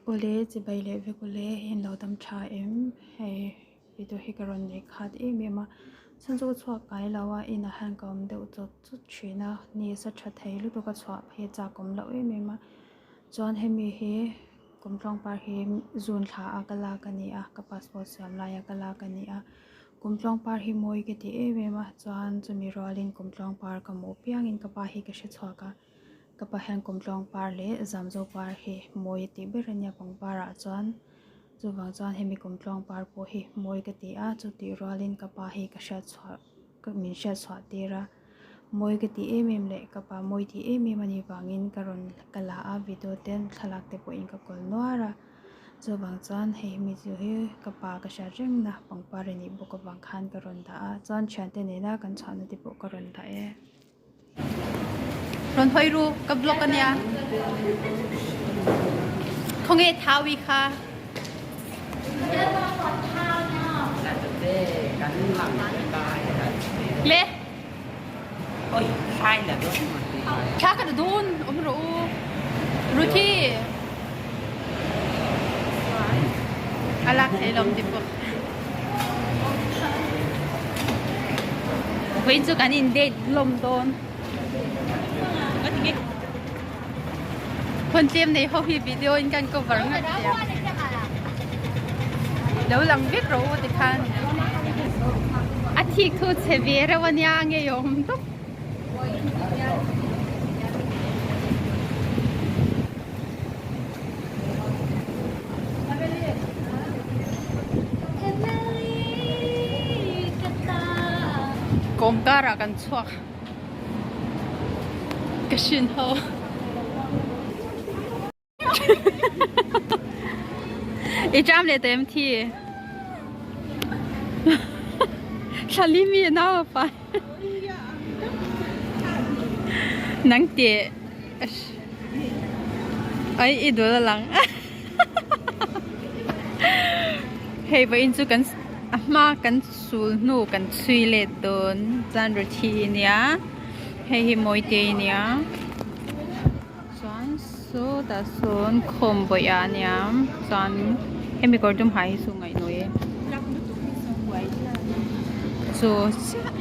Awle chibai leh vek awle hei an lo dam tha em hei video hi ka rawn nei khat em em a chhan chu ka chhuak ngai lo a inah hian ka awm deuh chawt chawt thin a ni sa tha thei lutuk a chhuah phei a chak awm loh em em a chuan hemi hi kumtluang par hi zun thla a ka lak a ni a ka passport siam laia ka lak a ni a kumtluang par hi mawi ka ti em em a chuan chumi rualin kumtluang par ka hmuh piangin ka pa hi ka hre chhuak a. Ka pa hian kumtlawng par leh zamzo par hi mawi a tih ber a nia pangpar ah chuan chuvang chuan hemi kumtlawng par pawh hi mawi ka ti a chutih rualin ka pa hi ka hriat chhuah min hriat chhuah tir a mawi ka tih em em leh ka pa mawi tih em em anih vangin ka rawn ka la a video te thlalak te pawhin ka kawl nuar a chuvang chuan hei hemi chu hi ka pa ka hriat reng na pangpar a nih bawk avang khan ka rawn dah a chuan thiante nena kan chhuahna te pawh ka rawn dah e. Rawn hawi ru ka vlog ania. Khawnge Thawi kha? Le. Oi, sai là đó. Thla ka dun om ro u. Ruthi. Alak thei lom ti pawh. Vawiin chu kan in date hlawm dawn. Phone tlem nei ho hi video in kan cover ngat sia. Lo lang vek rawh u tikhan. A thik thu chhe ve reuh ania ngeiawm tawp. Kawm karah kan chhuak ka hrin ho i ṭam leh tawh em thi thlali mi nau a pai nang teh Ai i dul a lang hei vawiin chu kan a hma kan sul hnu kan chhui let dawn chuan ruthi ania hei hi mawite ania chuan sawtah sawn khawm bawih ah ania chuan hemi kawr dum ha hi chu ngaihnawi e chaw chiah.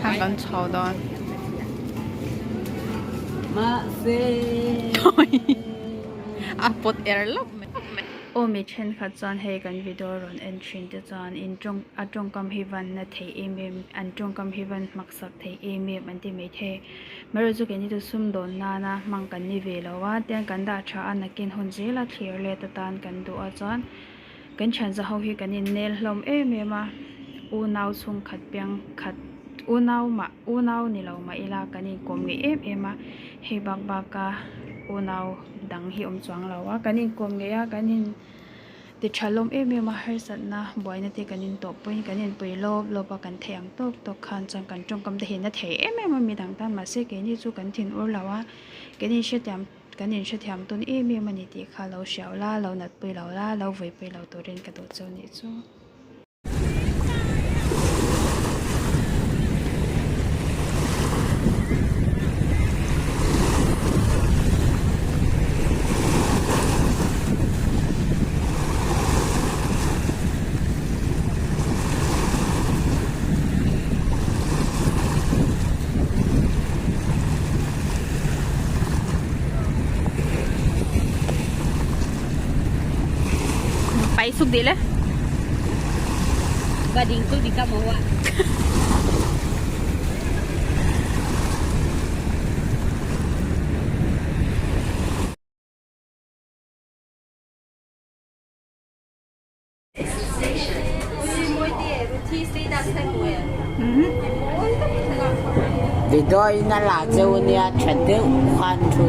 Hang kan chho dawn. A pawt er lawp mai. Aw mi thenkhat chuan hei kan video rawn en thin te chuan in tawng a tawngkam hi van na thei em em an tawngkam hi van hmak sak thei em em an ti mai thei. Hmeichhe chu keini chu sumdawn nana hmang kan ni ve lo a tiang kan dah tha a nakin hun zela thlir let atan kan duh a chuan kan thianza ho hi kan innel hlawm em em a unau chhungkhat piang khat unau mah unau ni lo mah ila kan inkawm ngei em em a hei bak bak a unau dang hi awm chuang lo a kan inkawm ngei a kan in. Ti tha lawm em em a harsatna buaina te kan intawh pawhin kan inpui lawp lawp a kan theih ang tawk tawk khan chuan kan tawngkam te hi na thei em em a midang tan mahse keini chu kan thin ur lo a kan inhrethiam kan inhrethiam tawn em em a ni tih kha lo hriau la lo natpui lo la lo vaipui lo turin ka duh chu a nih chu. Pai suk dih le. Bading tu di kam awak. Video in a la cheu nia ṭha deuh khan ṭhu.